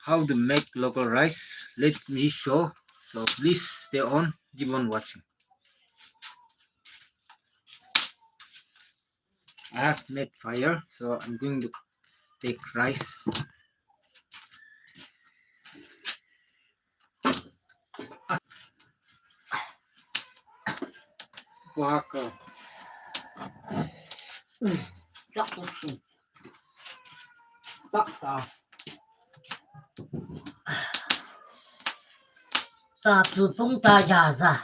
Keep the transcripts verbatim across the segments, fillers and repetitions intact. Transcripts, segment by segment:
how to make local rice, let me show. So please stay on, keep on watching. I have made fire, so I'm going to take rice. Waka. Tak tak. Ta tu pung ta ya za.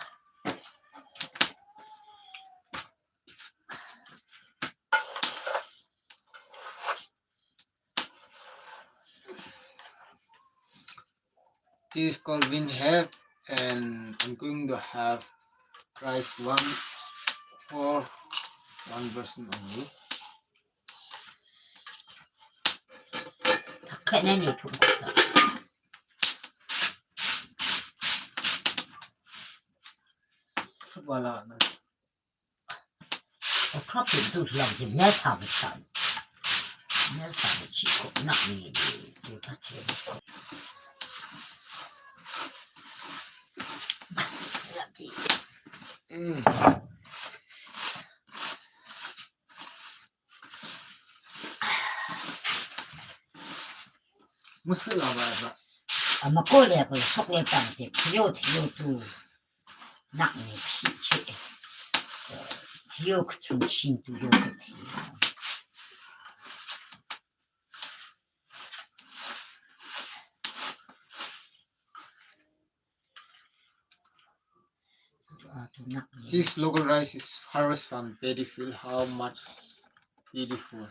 This is called Win Have, and I'm going to have rice one for one person only. Wala na. O kha pu du lam ji me tha bu san. Me tha bu chi ko na ni ni ni ta che bu ko. Musu la ba ba. Ama ko le ko sok le pang te, yo yo tu. Nak ni psi che. Yo kchung shin tu yo kti. This local rice is harvest from paddy field. How much beautiful.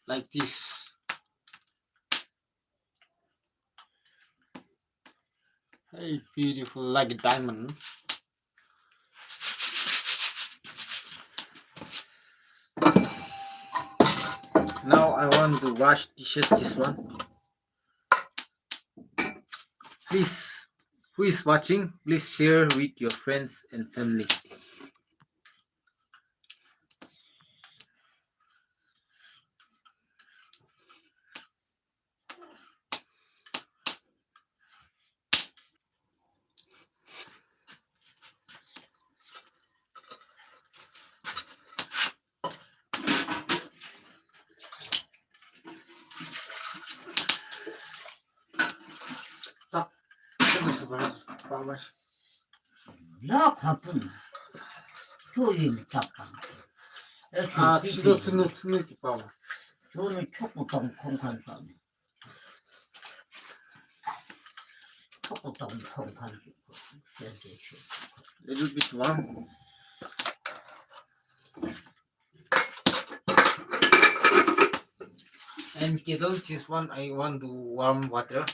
Like this. Hey, beautiful, like a diamond. Now I want to wash dishes, this one. Please, who is watching, please share with your friends and family. La khapun. Chu yin chak kang. E chu Ah, ti chino, ti. Chino, chino ki pawa. Chu ni chok u tong khong khan sa ni. Chok u tong khong khan. Little bit one. And kettle, this one I want to warm water.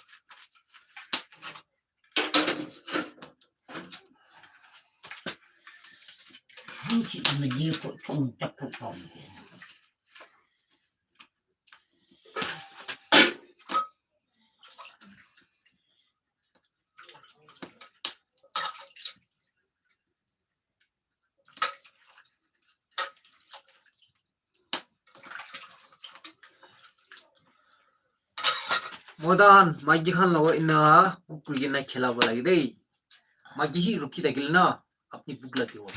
Mota khan, maiki khan logot ena cook kuri kena khela bo lage dei. Maiki hi rukhi thakile na, apni bhuk lagibo.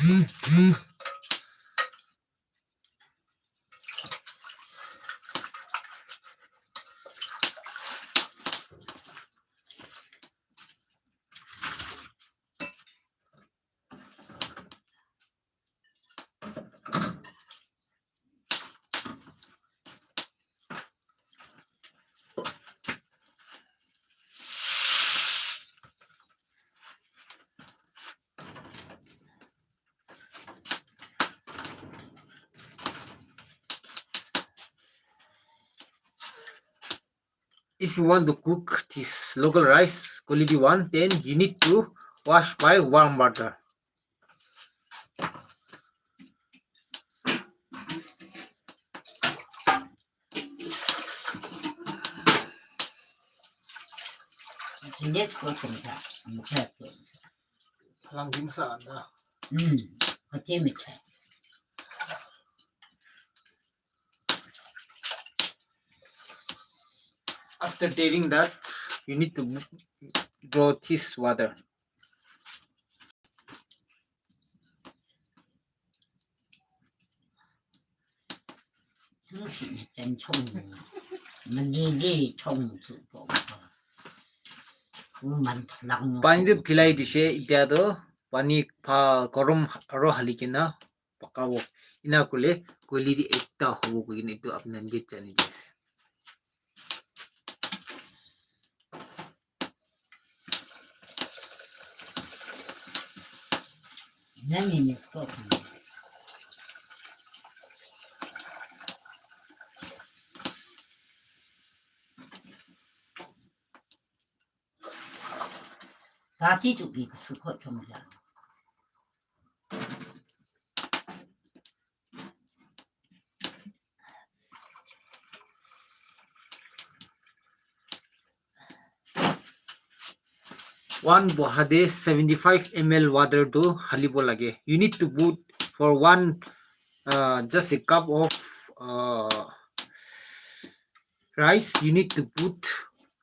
If you want to cook this local rice, quality one, then you need to wash by warm water. Langdim sa anda. Hmm, kati mi chai. After tearing that, you need to draw this water. Pani tu philai dise, itya tu pani pha gorom aro hali kena pakabo. Ina kule quality ekta hobo koikena etu apni khan ke jani di ase. Tati tu bi kusu ko chong ja. One boha te seventy-five M L water tu halibo lage. You need to put for one, uh, just a cup of, uh, rice, you need to put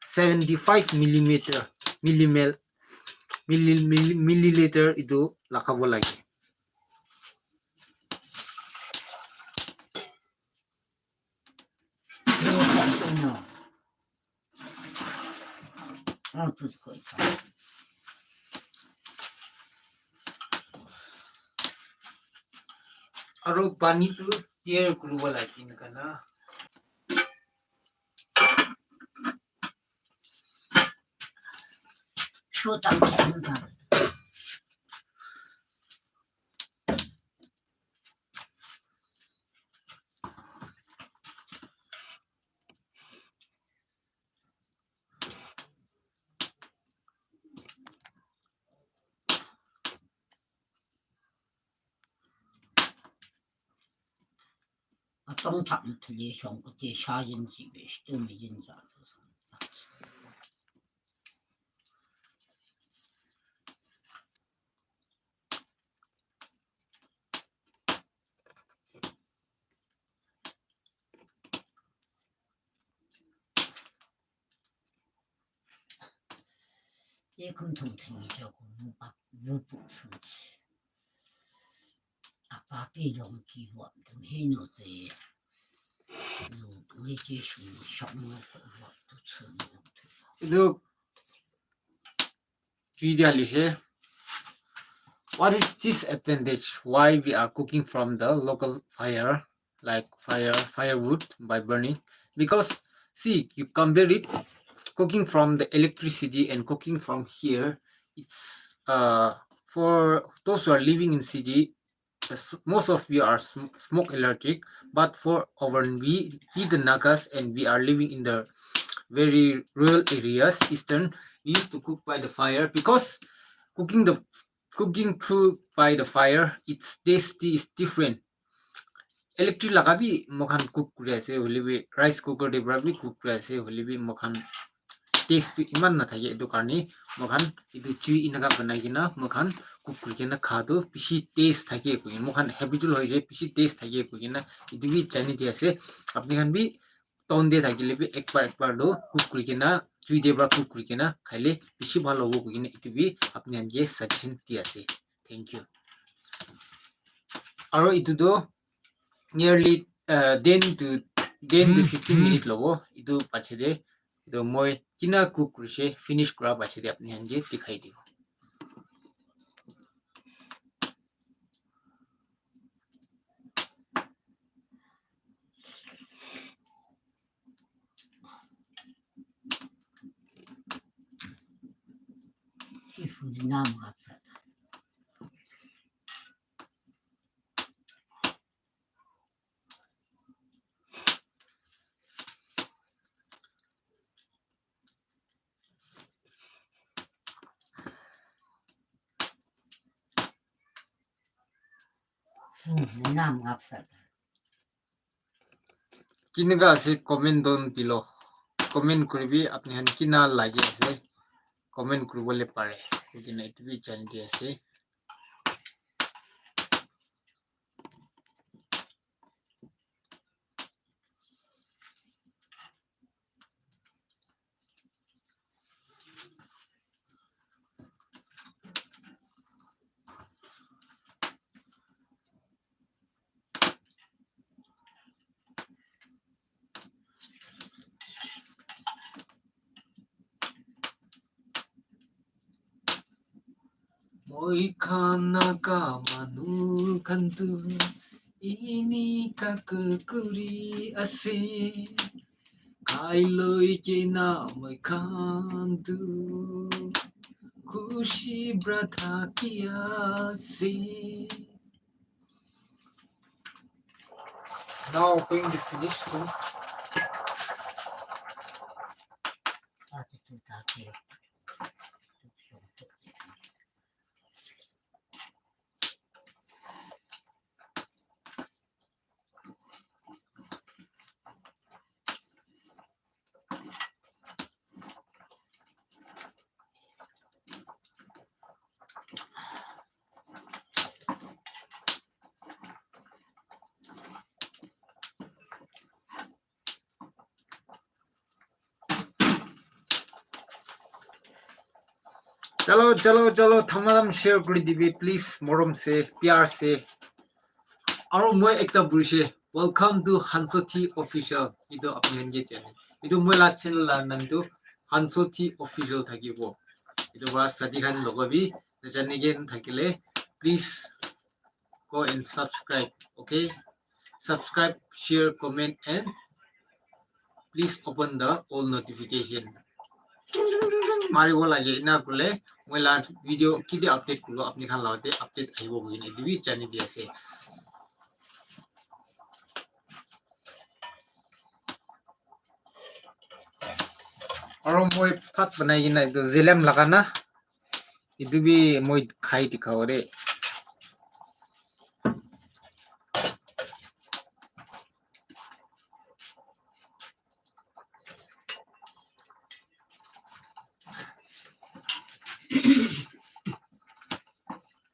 seventy-five millimeter, millimil, milli-, milli-, milliliter itu lakabo lage. Aru pani tu tier kuribo lage eneka na. Atong thak na thili shong kuti sha yin ji be shtu mi yin za. Ye kum thong theng ye jo kum bu bak bu bu thun chi. A pa pi long ki wa tum he no te. No, we ji shu shok no ko wa tu thun no te. Look. Video lihe. What is this advantage? Why we are cooking from the local fire, like fire, firewood by burning? Because see, you compare it, cooking from the electricity and cooking from here, it's, uh, for those who are living in city, the s-, most of you are sm-, smoke allergic, but for our, we, we the Nagas, and we are living in the very rural areas, eastern, we used to cook by the fire because cooking the, cooking through by the fire, its tasty is different. Electric laga bi moikhan cook kuri ase, hoile bi rice cooker te para bi cook kuri ase, hoile bi moikhan taste tu iman nathake, etu karne moikhan etu jui eneka banai kena moikhan cook kuri kena kha tu bishi taste thake koikena moikhan habitual hoi jai, bishi taste thake koikena etu bi jani di ase. Apni khan bi town te thakile bi ekbar ekbar tu cook kuri kena, jui te para cook kuri kena khaile bishi bhal hobo koikena etu bi apni khan ke suggestion di ase. Thank you. Aro etu tu nearly, uh, ten to, ten to fifteen minute lobo. Etu pache de, etu moi kina cook kurise, finish kura pache de apni khan ke dikhai dibo. Kineka ase comment don dilo. Comment kuribi apni khan kina lagi ase. Comment kuribole pare. Koikena etu bi jani di ase. Moi khan Naga manu khan tu ini ka kukuri ase. Kai loi kena moi khan tu khushi pra thaki ase. Now going to finish soon. Chalo, chalo, chalo, thamadam share kuri dibi, please, morom se, pyar se. Aro moi ekta burishe, welcome to Hansothi Official. Etu apni khan ke jane. Etu moi la channel la naam tu Hansothi Official thakibo. Etu para sadi khan logobi, najane ke thakile, please go and subscribe, okay? Subscribe, share, comment, and please open the all notification. Maribo lage, ena kule, moi la video kiti update kulo, apni khan lagate update ahibo koi kena, etu bi jani di ase. Aro moi bhat banai kena etu zelem laga na, etu bi moi khai dikhabo de.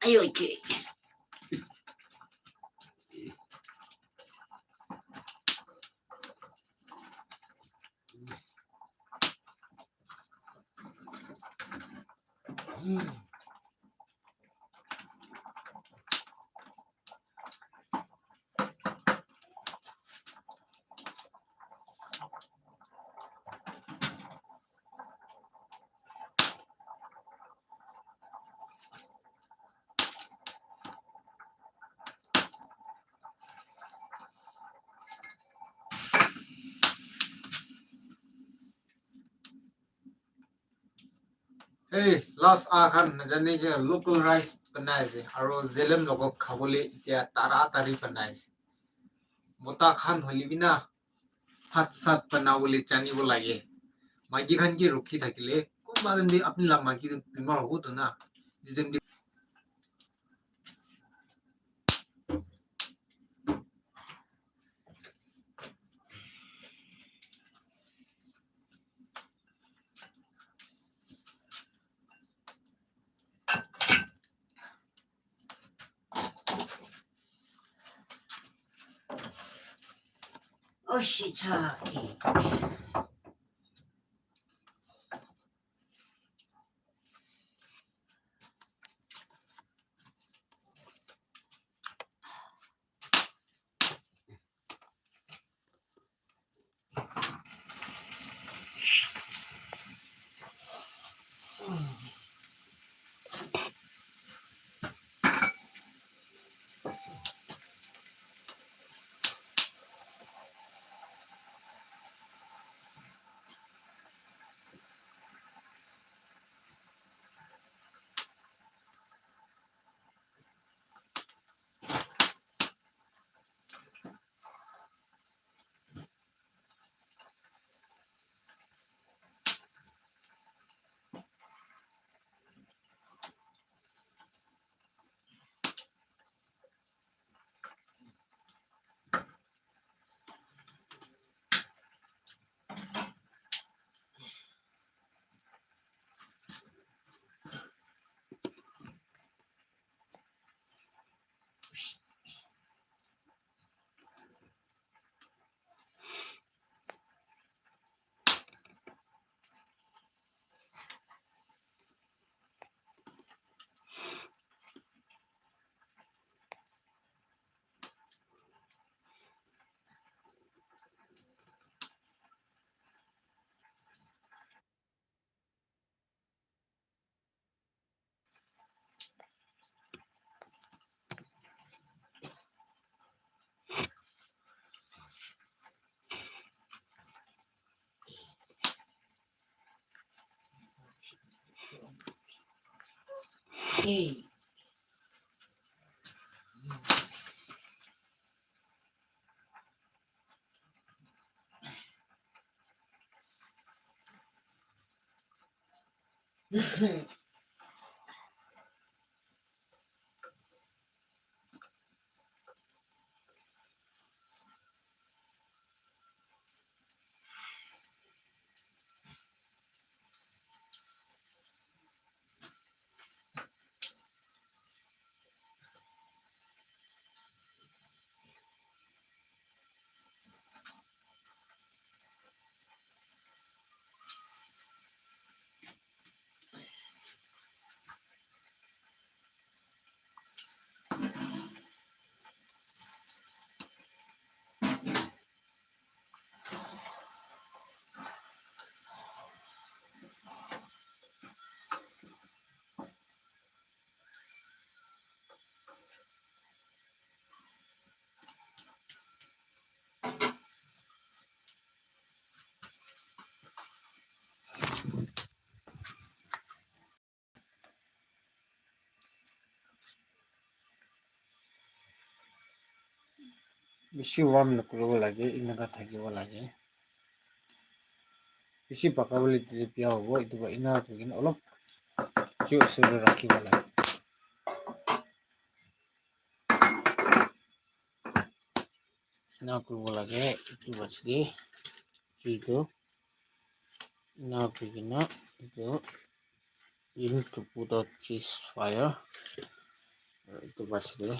Ayo, okay. Hey, last a khan najane ke local rice banai ase, aro zelem logo khabole itya tara tari banai ase. Mota khan holi bina hat sat banabole janibo lage. Maiki khan ke rukhi thakile, kunba din de apni la maiki tu bimar hobo to na. Etu time de Oh, shit, ha. Hey. Bishi warm nakuribo lage, enaka thakibo lage. Bishi pakabole dile biya hobo, etu para ena kurikena olop chu osor te rakhibo lage. Ena kuribo lage, etu bachile, etu, ena kurikena, etu, you need to put out this fire. Etu bachile.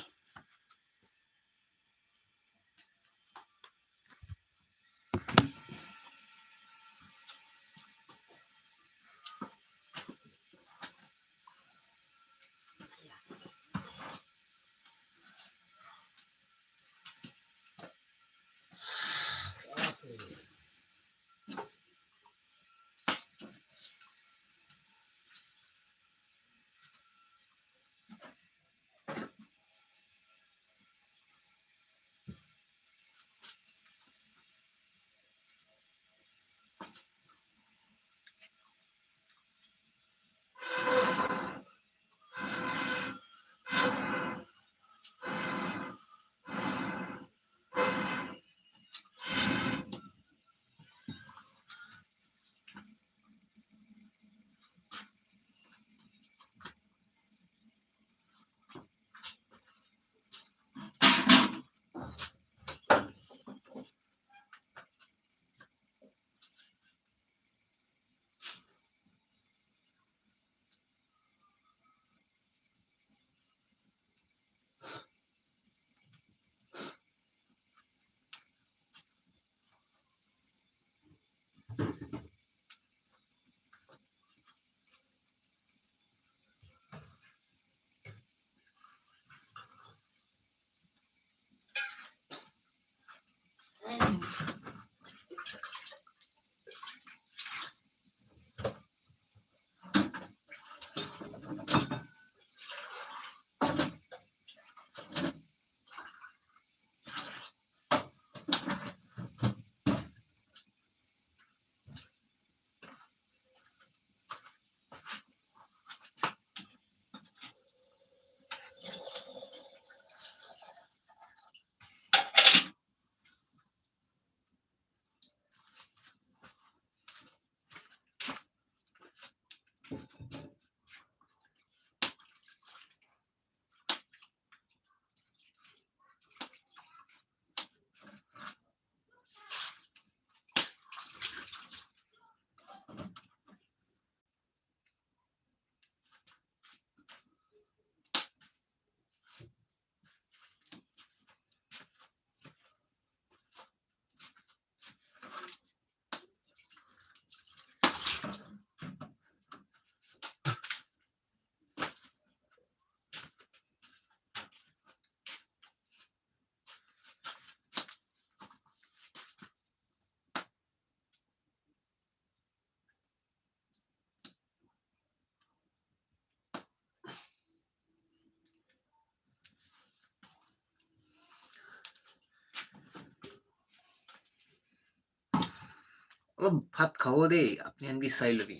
Olop bhat khabo de, apni khan bi sai lobi.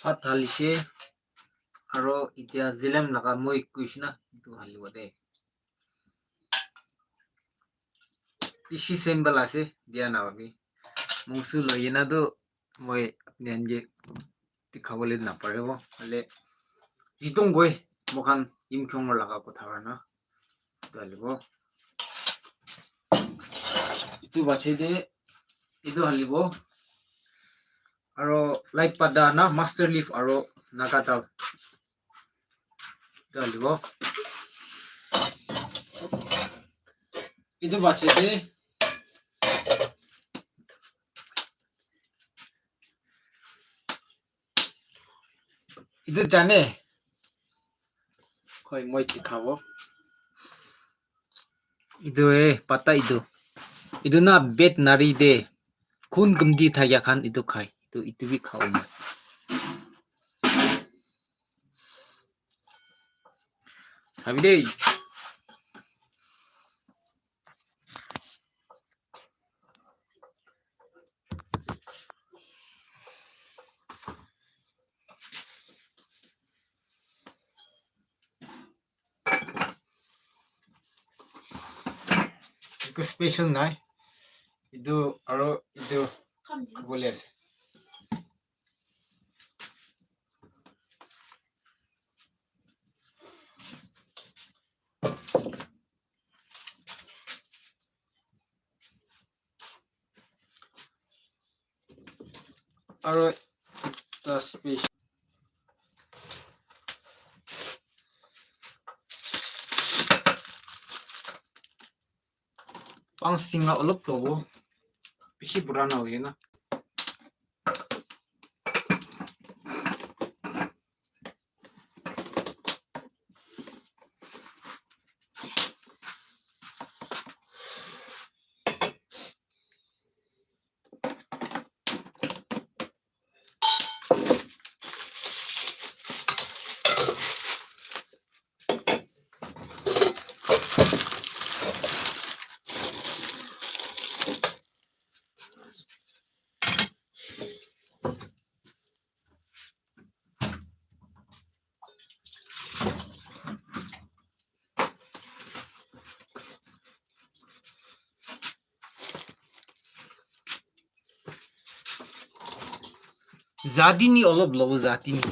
Bhat halishe, aro itia zilem laga moi kuishna itu halibo de. Bishi simple ase, dia na bhabi. Mungsu loi na tu moi apni khan ke dikhabole na paribo. Hale jitong goi moikhan Yimkhiung laga kotha na. Itu halibo. Itu bache de, itu halibo. Aro lai pada na master leaf aro naga dal. Itu halibo. Itu bache de. Itu jane. Khoi moi dikhabo. Itu eh, pata itu. Itu na veterinary de. Khun gumdi thaya khan itu khai. Itu, itu bi khao moi. Sabi de. Eku special nai. Etu aro etu khobole ase. Aro ekta special. Pang sting la olop lobo. Bishi purana hoye na. Zatini olop lobo, zatini.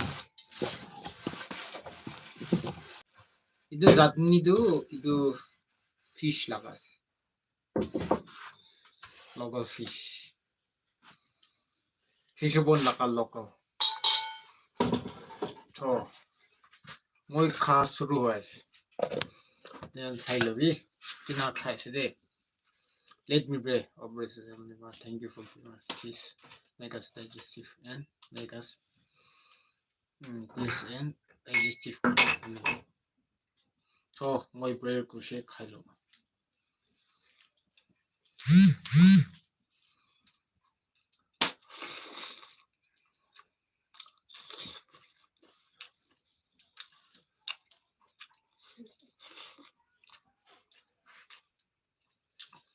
Etu zatini tu etu fish laga ase. Local fish. Fish bone laga local. To, moi kha suru hoi ase. Then sai lobi. Kina khai ase de. Let me pray. Oh, blessed Heavenly Father, thank you for giving us this. Make us digestive and make us, mm, this and digestive. Amen. So, moi prayer kurise, khai lo.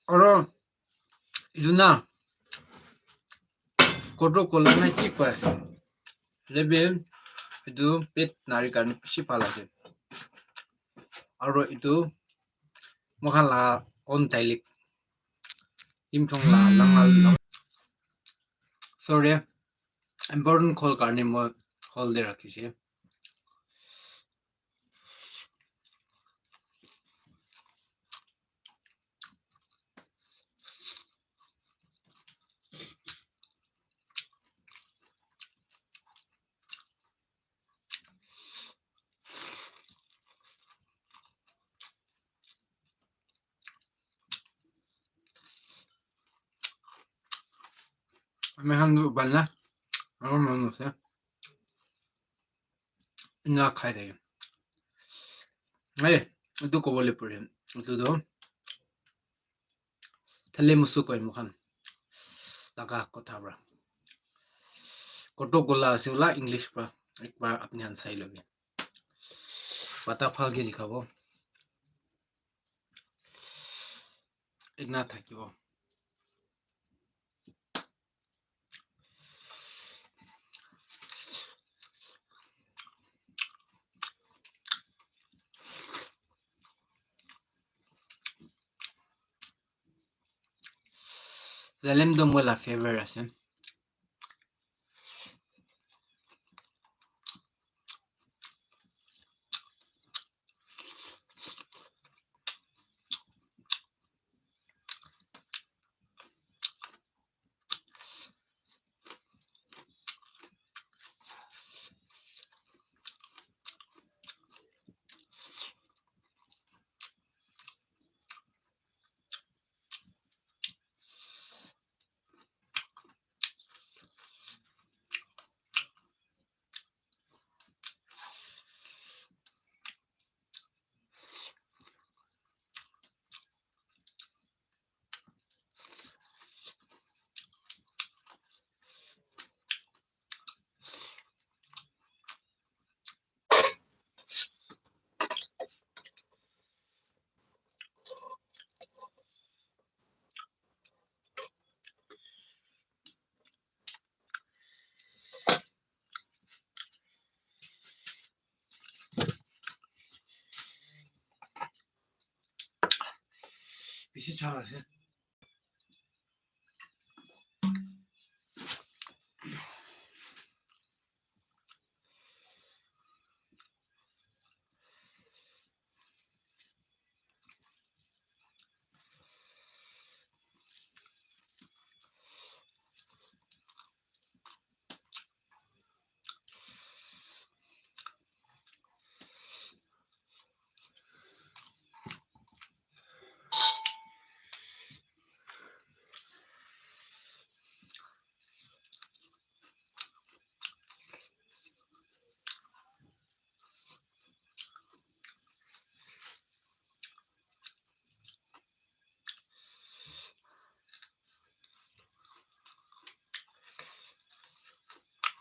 Aro etu na, koto kola na ki koi ase? Hoile bi etu pet nari karne bishi bhal ase. Aro etu moikhan la own dialect, Yimkhiung la langal, sorry, important call karne moi hold de rakhise. Ami khan tu bal na, aro manu ase. Ena khai thake. Hey, etu kobole pore. Etu tu thale musu koi moikhan laga kotha para. Koto kola ase wala English para. Ek bar apni khan sai lobi. Pata bhal ke dikhabo. Ena thakibo. Zalem tu moi la favorite ase. Bishi chal ase.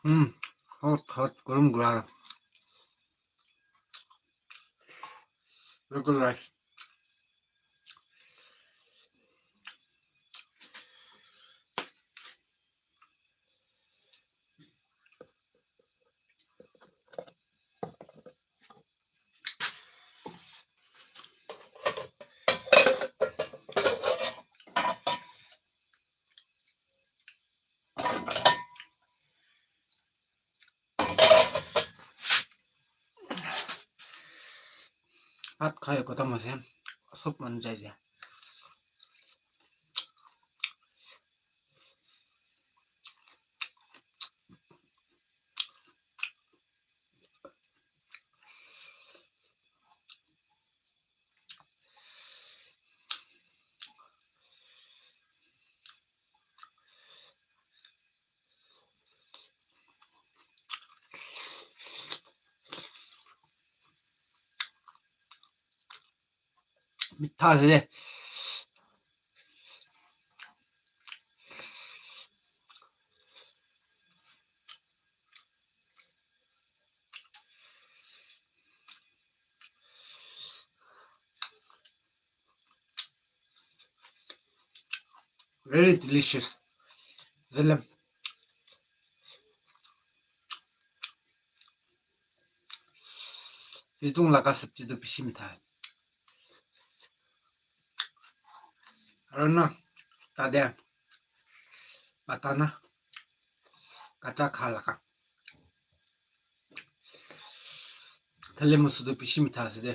Hmm, hot, hot, garam garam. Local rice. Bhat khai khotom ase, sob manu jai jai. Mitha ase de. Very delicious. Zalem. Hitung laga sabji tu bishi mitha. Aro na, tade bata na, kacha kha laga. Thale musu tu bishi mitha ase de.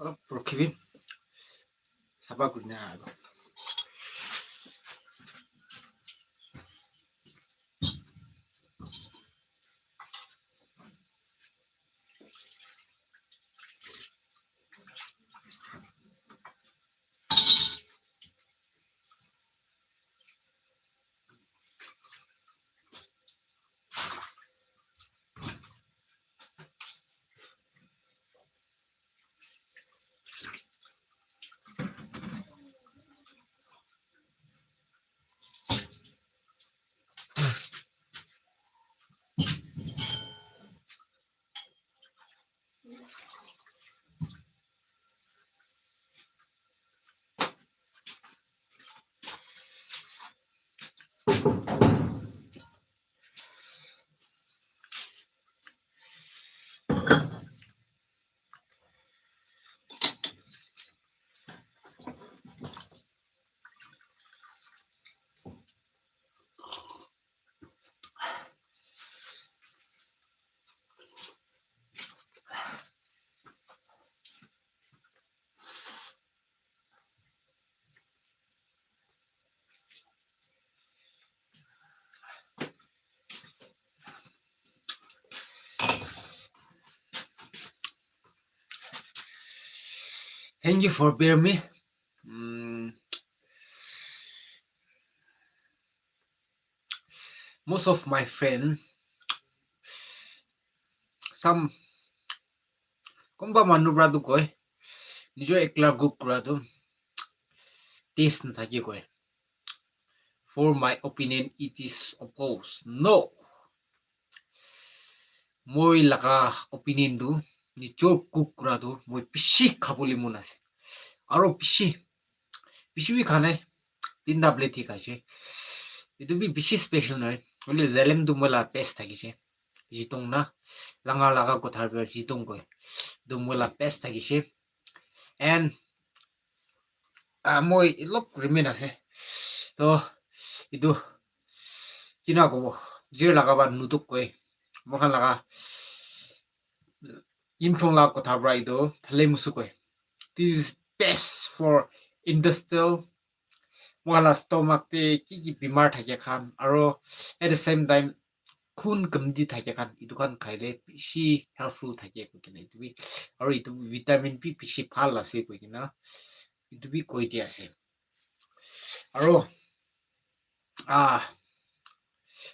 Olop rukhibi. Sapa kurina ahibo. Thank you for bear me. Mm, most of my friend, some, kunba manu pra tu koi, nijor ekla cook kura tu taste nathake koi. For my opinion, it is opposed. No. Moi laga opinion tu, nijor cook kura tu moi bishi khabole mon ase. Aro bishi, bishi bi kha nai. Tinta plate hi khaise. Etu bi bishi special nai. Hoile zalem tu moi la best thakise. Jitong na. Langa laga kothar bi jitong koi. Etu moi la best thakise. And ah, moi olop remain ase. To, etu, kina kobo, jir laga ba nutuk koi. Moikhan laga, Yimkhiung laga kotha pra etu, thale musu koi. This is best for industrial. Moikhan la stomach te ki ki bimar thake khan, aro at the same time, khun kamti thake khan, etu khan khaile bishi helpful thake koi kena etu bi, aro etu vitamin bi bishi bhal ase koi kena etu bi koi di ase. Aro, ah,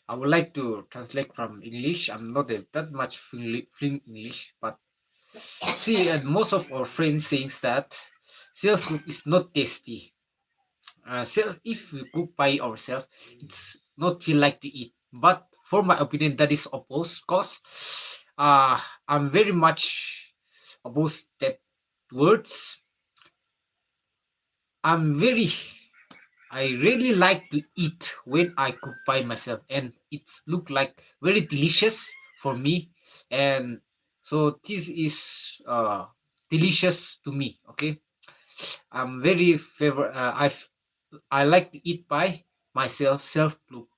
I would like to translate from English. I'm not a, that much fluent, fluent English, but see, and most of our friends saying that self cook is not tasty. Uh, self, if we cook by ourselves, it's not feel like to eat. But for my opinion, that is opposed, cause uh, I'm very much opposed that words. I'm very, I really like to eat when I cook by myself, and it's look like very delicious for me. And so this is uh, delicious to me. Okay, I'm very favor. Uh, I I like to eat by myself, self cook.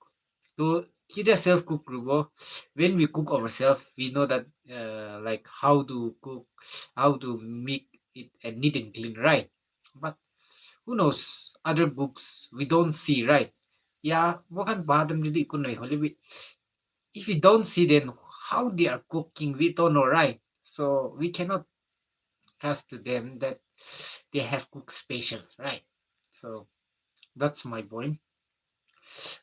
To kita self cook kuribo. When we cook ourselves, we know that uh, like how to cook, how to make it and neat and clean, right? But who knows other cooks? We don't see, right? Yeah, moikhan bahar te jodi ikko nai hoile bi, if we don't see, then how they are cooking, we don't know, right? So we cannot trust to them that they have cooked special, right? So that's my point.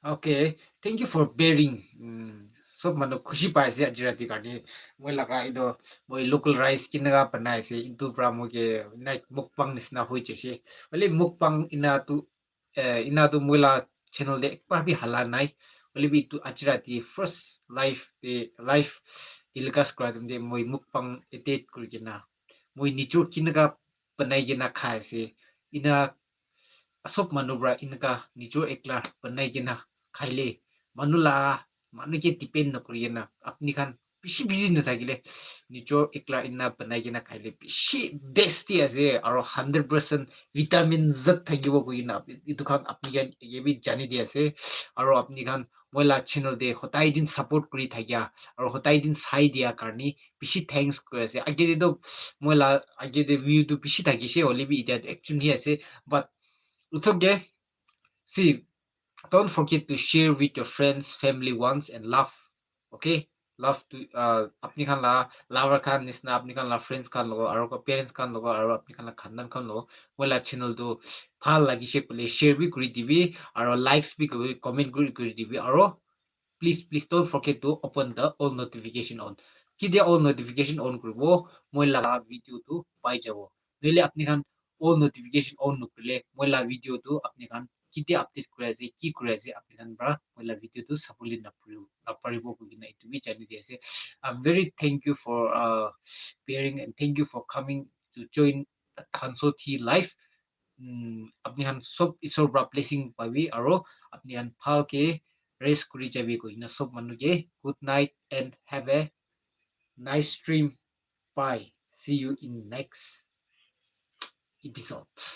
Okay, thank you for bearing. Mm, sob manu khushi pai ase aji rati karne. Moi laga etu, moi local rice kineka banai ase, etu pra moi ke like mukbang nisna hoi jaise. Hoile mukbang ina tu, eh, ina tu moi la channel te ekbar bi hala nai. Hoile bi etu aji rati first live te, live telecast kura time te moi mukbang edit kuri kena, moi nijor kineka banai kena khai ase. Ina sob manu pra eneka nijor ekla banai kena khaile, manu la, manu ke depend nakuri kena apni khan bishi busy nathakile, nijor ekla ena banai kena khaile bishi tasty ase, aro hundred percent vitamin Z thakibo koi kena etu khan apni khan ke bi jani di ase, aro apni khan moi la channel te hodai din support kuri thakia aro hodai din sai dia karne bishi thanks kuri ase. Age te toh moi la age te view tu bishi thakishe, hoile bi itia tu actually ase, but it's okay. See, don't forget to share with your friends, family ones, and love. Okay, love to uh, apni khan la lover khan nisna, apni khan la friends khan logo, aro ko parents khan logo, aro apni khan la khandan khan logo, moi la channel tu bhal lagise koile share bi kuri dibi, aro likes bi kuri, comment kuri kuri dibi, aro please please don't forget to open the all notification on. Kitia all notification on kuribo, moi la video tu pai jabo. Nohole apni khan all notification on nokurile moi la video tu apni khan kitia update kuri ase, ki kuri ase, apni khan pra moi la video tu sabole naparibo, naparibo koi kena etu bi jani di ase. I'm very thank you for uh, bearing and thank you for coming to join the Hanso T live. Um, apni khan sob Isor pra blessing pabi aro apni khan bhal ke rest kuri jabi koi kena sob manu ke good night and have a nice dream. Bye. See you in next episode.